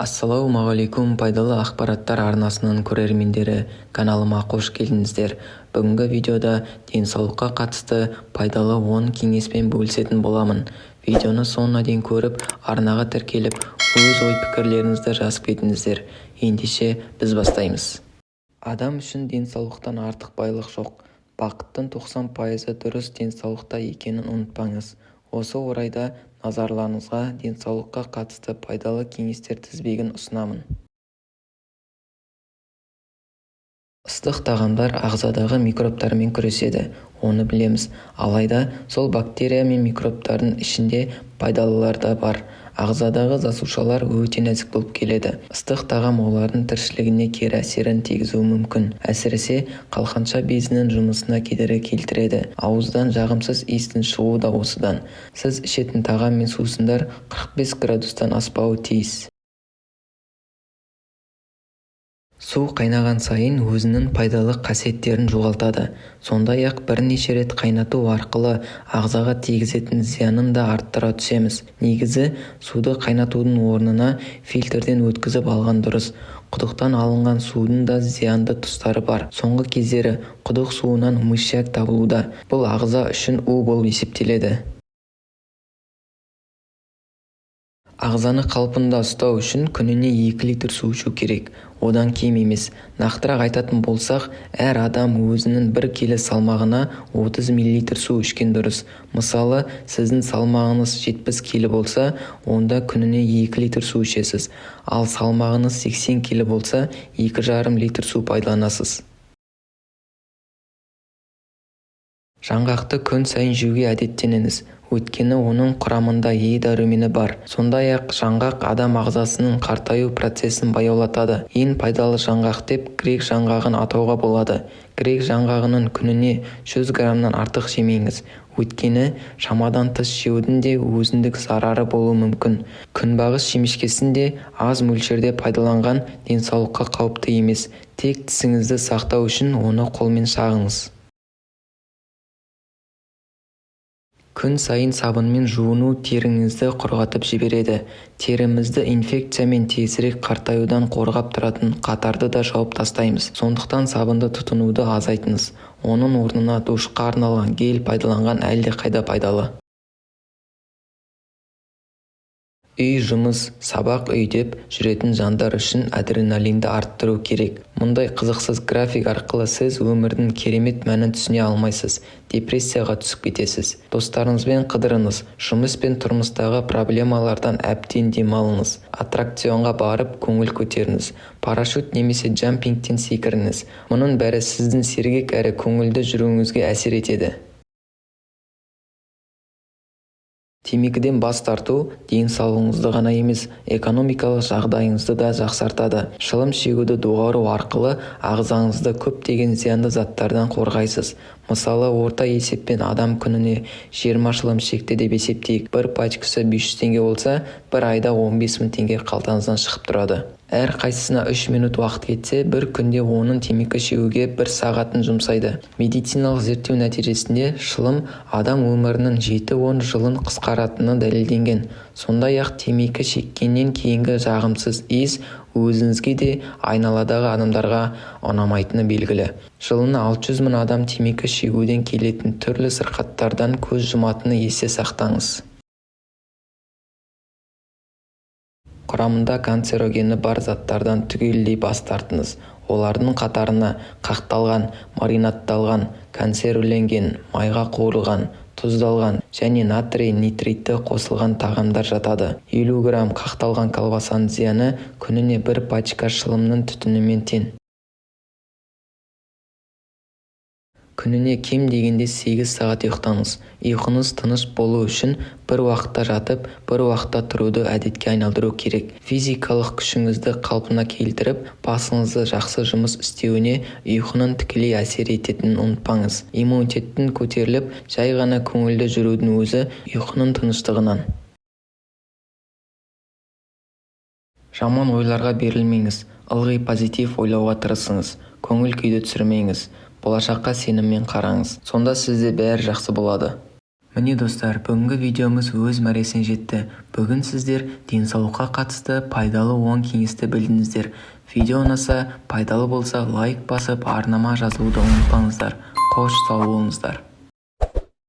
Ассалаумағалейкум, Пайдалы ақпараттар арнасының көрермендері! Каналыма қош келдіңіздер! Бүгінгі видеода денсаулыққа қатысты пайдалы 10 кеңеспен бөлісетін боламын. Видеоны соңына дейін көріп, арнаға тіркеліп, өз ой-пікірлеріңізді жазып кетіңіздер. Ендеше біз бастаймыз. Адам үшін денсаулықтан артық байлық жоқ. Бақыттың 90 пайызы дұрыс денсаулықта екенін ұмытпаңыз. Осы орайда назарларыңызға денсаулыққа қатысты пайдалы кеңестер тізбегін ұсынамын. Ыстық тағамдар ағзадағы микробтармен күреседі. Оны білеміз. Алайда сол бактерия мен микробтардың ішінде пайдалылары да бар. Ағзадағы жасушалар өте нәзік болып келеді. Ыстық тағам олардың тіршілігіне кері әсерін тигізуі мүмкін. Әсіресе, қалқанша безінің жұмысына кедергі келтіреді. Ауыздан жағымсыз иістің шығуы да осыдан. Сіз ішетін тағам мен сусындар 45 градустан аспауы тиіс. Су қайнаған сайын өзінің пайдалы қасиеттерін жоғалтады. Сондай-ақ бірнеше рет қайнату арқылы ағзаға тигізетін зиянын да арттыра түсеміз. Негізі, суды қайнатудың орнына фильтрден өткізіп алған дұрыс. Құдықтан алынған судың да зиянды тұстары бар. Соңғы кездері құдық суынан мышьяк табылуда. Бұл ағза үшін у болып есептеледі. Ағзаны қалпында ұстау үшін күніне 2 литр су ішу керек. Одан кем емес. Нақтырақ айтатын болсақ, әр адам өзінің 1 келі салмағына 30 миллилитр су ішкен дұрыс. Мысалы, сіздің салмағыңыз 70 келі болса, онда күніне 2 литр су ішесіз. Ал салмағыңыз 80 келі болса, 2,5 литр су пайдаланасыз. Жаңғақты күн сайын жеуге әдеттеніңіз. Өйткені оның құрамында Е дәрумені бар. Сондай-ақ жаңғақ адам ағзасының қартаю процесін баяулатады. Ең пайдалы жаңғақ деп грек жаңғағын атауға болады. Грек жаңғағының күніне 100 граммнан артық жемеңіз. Өйткені шамадан тыс жеудің де өзіндік зарары болуы мүмкін. Күнбағыс жемешкесін де аз мөлшерде пайдаланған денсаулыққа қауіпті емес. Тек тісіңізді сақтау үшін оны қолмен шағыңыз. Күн сайын сабынмен жуыну теріңізді құрғатып жібереді. Терімізді инфекция мен тезірек қартаюдан қорғап тұратын қатарды да жауып тастаймыз. Сондықтан сабынды тұтынуды азайтыңыз. Оның орнына душқа арналған гель пайдаланған әлдеқайда пайдалы. Үй жұмыс, сабақ үй деп жүретін жандар үшін адреналинді арттыру керек. Мұндай қызықсыз график арқылы сіз өмірдің керемет мәнін түсіне алмайсыз, депрессияға түсіп кетесіз. Достарыңызбен қыдырыңыз, жұмыс пен тұрмыстағы проблемалардан әбден демалыңыз, аттракционға барып көңіл көтеріңіз, парашют немесе джампингтен секіріңіз. Мұның бәрі сіздің сергек әрі көңілді жүруіңізге әсер етеді. Темекіден бас тарту денсаулығыңызды ғана емес, экономикалық жағдайыңызды да жақсартады. Шылым шегуді доғару арқылы ағзаңызды көптеген зиянды заттардан қорғайсыз. Мысалы, орта есеппен адам күніне 20 шылым шекті деп есептейік. Бір пачкасы 500 теңге болса, бір айда 15 мың теңге қалтаңыздан шығып тұрады. Әр қайсысына 3 минут уақыт кетсе, бір күнде оның темекі шегуге бір сағатын жұмсайды. Медициналық зерттеу нәтижесінде шылым адам өмірінің 7-10 жылын қысқаратыны дәлелденген. Сондай-ақ темекі шеккеннен кейінгі жағымсыз иіс өзіңізге де, айналадағы адамдарға ұнамайтыны белгілі. Жылына 600 мың адам темекі шегуден келетін түрлі сырқаттардан көз жұматынын есте сақтаңыз. Құрамында канцерогені бар заттардан түгелдей бас тартыңыз. Олардың қатарына қақталған, маринадталған, консервіленген, майға қуырылған, тұздалған және натрий нитриті қосылған тағамдар жатады. 50 грамм қақталған колбасаның зияны күніне бір пачка шылымның түтінімен тең. Күніне кем дегенде 8 сағат ұйықтаңыз. Ұйқыңыз тыныш болу үшін бір уақытта жатып, бір уақытта тұруды әдетке айналдыру керек. Физикалық күшіңізді қалпына келтіріп, басыңызды жақсы жұмыс істеуіне ұйқының тікелей әсер ететінін ұмытпаңыз. Иммунитеттің көтеріліп, жай ғана көңілді жүрудің өзі ұйқының тыныштығынан. Жаман ойларға берілмеңіз, ылғи позитив ойлауға тырысыңыз. Көңіл-күйді түсірмеңіз. Болашаққа сеніммен қараңыз. Сонда сізде бәрі жақсы болады. Міне, достар, бүгінгі видеомыз өз мәресіне жетті. Бүгін сіздер денсаулыққа қатысты пайдалы 10 кеңесті білдіңіздер. Видео ұнаса, пайдалы болса, лайк басып, арнама жазылуды ұмытпаңыздар. Қош, сау болыңыздар.